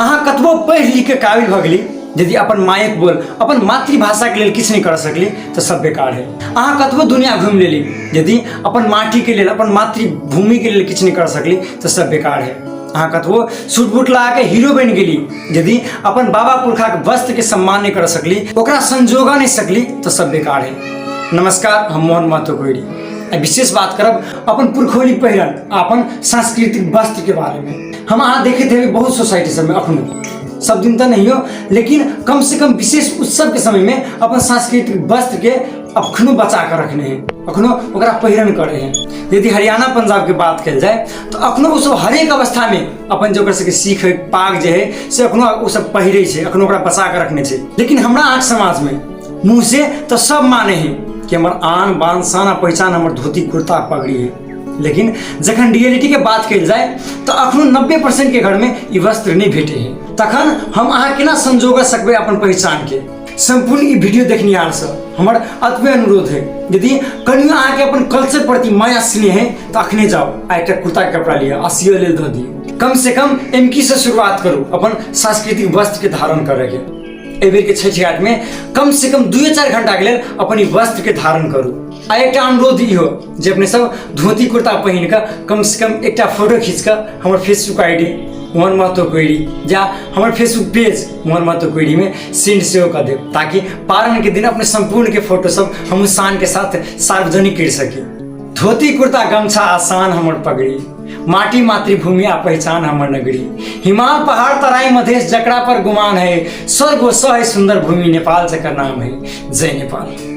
अहाँ कतबो पढ़ि लिख के काबिल भऽ गेली, यदि अपन मायक बोल अपन मातृभाषाके लेल किछु नहि कर सकली तऽ सब बेकार है। अहाँ कतबो दुनिया घुमि लेली, यदि अपन माटीके लेल अपन मातृभूमिके लेल किछु नहि कर सकली तऽ सब बेकार है। अहाँ कतबो सूट बूट लगाके हीरो बनि गेली, यदि अपन बाबा पुरखाके वस्त्रके सम्मान नहि कर सकली, ओकरा संजोगा नहि सकली तऽ सब बेकार है। नमस्कार, हम मोहन महतो कोइरी। आ विशेष बात करब अपन पुरखौली पहिरन अपन सांस्कृतिक वस्त्र के बारे में। हम अहाँ देखैत हेबै बहुत सोसाइटी सबमे अखनो सब दिन तऽ नहीं हो, लेकिन कम से कम विशेष उत्सव के समय में अपन सांस्कृतिक वस्त्र के अखनो बचा कर रखने हैं, अखनो ओकरा पहिरन करे हैं। यदि हरियाणा पंजाब के बात कल जाए तो अखनो ओ सब हरेक अवस्था में अपन जे ओकर सबके सीख है पाग जे है से अखनो ओ सब पहिरे छै, अखनो ओकरा बचा कर रखने छै। लेकिन हमरा अहाँके समाज में मुँह से तो सब माने है कि हमर आन बान शान आ पहचान हमर धोती कुर्ता पगड़ी है, लेकिन जखन रियलिटी के बात कल जाए तो अखनो 90% के घर में ई वस्त्र नहीं भेटे है। तखन हम अहाँ केना संजोग सकबै अपन पहचान के? संपूर्ण ई वीडियो देखनिहार से हमर अतबे अनुरोध है, यदि कनियो अहाँके अपन कल्चर प्रति माया स्नेह है तो अखने जाओ आ एकटा कुर्ता के कपड़ा लिअ आ सियऽ लेल दऽ दियौ। कम से कम एमकी से शुरुआत करू अपन सांस्कृतिक वस्त्र के धारण करऽ के। एहि बेर के छठि घाट में कम से कम 2-4 घंटा के लेल अपन ई वस्त्र के धारण करू। आ एकटा अनुरोध इहो जे अपने सब धोती कुर्ता पहिन कऽ कम से कम एकटा फोटो खींच कऽ हमर Facebook I D Mohan Mahto Koiri या हमर फेसबुक पेज मोहन महतो कोइरी में सेंड सेहो कऽ देब, ताकि पारण के दिन अपने संपूर्ण के फोटो सब हम शान के साथ सार्वजनिक कर सकी। धोती कुर्ता गमछा आसान हमर पगड़ी, माटी मातृभूमि आ पहचान हमर नगरी, हिमाल पहाड़ तराई मधेश जकरा पर गुमान है, स्वर्ग स है सुंदर भूमि नेपाल जकर नाम है। जय नेपाल।